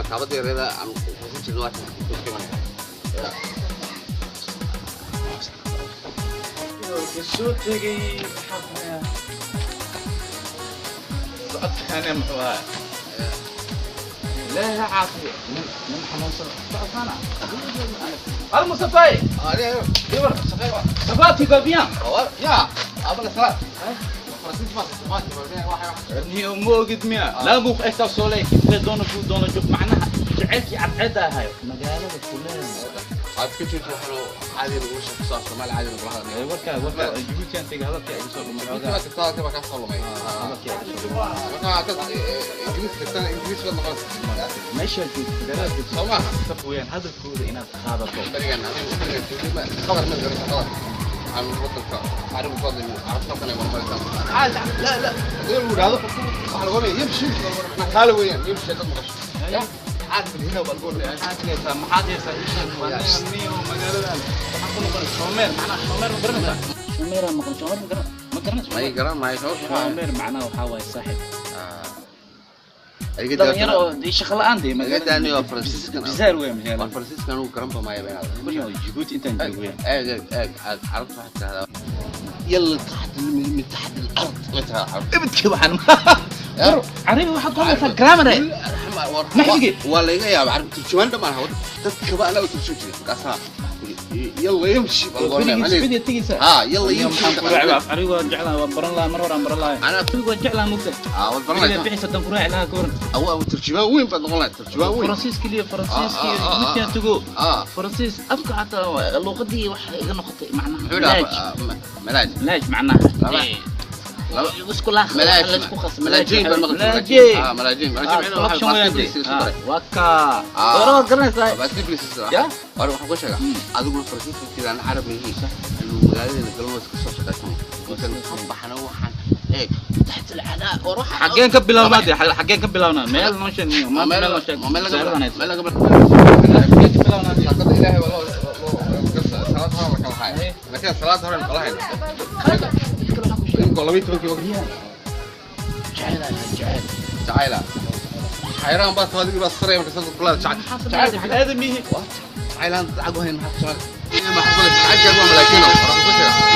Kaabada yareeda aan ku jirno waa tan ku kimanaya. Soo tegay, maxaa sameeyaa? Socodkaane muxuu ahaa? Ilaahay ha caafiyo nin xanuunsan socodkaana. Al Mustafay ça va, tu vas bien? Ya abala salaad Faransiis ma ma Niyo ma ogid miya? L'amour est un soleil qui fait dans le jour dans le jour, macnaha jacaylkii cadceedda ahayo magaalada kuleel. Aad ka jirto waxaan caadi lagu sheego soo Soomaali caadi lagu hadlayo. Warka warka Djibouti aan tegay, hadalkii igu soo dhumay xoogaa. Marka taa ka soo lumay. Hadalkii igu soo dhumay. Marka dad Ingiriis tagtana Ingiriis baad noqonaysaa. Meesha joogto, magaalada joogto soo maaha? Saf weeyaan hadalkooda inaad qaadato. Berigan anigu berigan joogay ma qadar ma garanaysa, qadar aan wadanka carabi ku hadlayo, carabta halkan ay marmaraysaa caadi. La la hadii lagu yidhaahdo waxaa lagu oranaya yamshi, macnaa kaale weeyaan, yamshi dad maqasho ya caadi bilhina baa lagu oranaya. Maxaad haysaa? Maxaad haysaa? Ii sheeg niyo, magaaladan waxaan ku noqonay shomeer. Macnaha shomeer ma garanaysaa? Shomeer aan maqan, shomeer ma garan, ma garanayso? Ma garan maayo. Shomeer macnaha waxaa waaye saaxib dhalinyaro oo dee shaqo la'aan dee magaalada waa Faransiiskan. Bizaar weeye magaalada. Waa Faransiiskan uu garan ba maayo beenaad. Niyo, Djibouti intaan joogo weeyaan. Eeg eeg eeg, carabta waxay tidahdaa yalla taxta min taxta al-ard way tidahdaa carabta. Ibidkii waxaan carabi waxaad ku hadlaysaa grammar maxige. Waa layga yaaba carab turjumaan dhamaan hawa dadkaba anaa u turjumi jiray, markaasaa yalla yamshi baa lagu oranaya. Berigii Sacuudiya tegeysaa? Haa, yalla yamshi. Maxaan ku raaci? Carabi waan jeclaa, waan baran lahaa, mar hore aan baran lahaa. Carabi waan jeclaa, mugta. Aa, waad baran berigaa lahayd. Bixisa dan ku raaci lahaa, ka waran? Awa turjumaan weyn baad noqon lahayd, turjumaan weyn. Faransiiska liyo Faransiiska iyo Ah, ah, ah, Djiboutian tago. Faransiis afka xataa luuqadii waxa iga noqotay macnaha muxuu malaaj. dhahaa malaaj? Malaaj macnaha isku laaq malaaj la isku khas. malaajiin baan maqli jiray. Malaajiin. Malaajiin malaajiin. Corruption weeyaan dee. Isku daray. Waa kaa dooro waad garanaysaa. Ya? Hore waxaan ku sheegaa adiguna Faransiiska jiraan carab yihiin inuu magaaladeena galmo iska soo shaqaysan intan ka baxna waxaan eeg taxta alcanaa war waxaan Xaggeen ka bilownaa dee? Xaggeen ka bilownaa? Meel noo sheeg niyo, maanta meel noo sheeg. Meel laga Magaalada hayso. meel laga Xaggeen ka bilownaa dee? Shaqada Ilaahay waa loo salaad hore la kala hayo, laakiin salaad hore la kala hayo inkoo 12-kii waqti. Jecel jecel. Jacayla xayraan baa tahay, adigu baa saraya marka soo kulaada jacayl jecel bini'aadam yihi. Jacaylaan lacag u hayn, maxaa ku jecel? Maxaa ku jecel? Waa malaakiin oo waxaan ku sheegaa.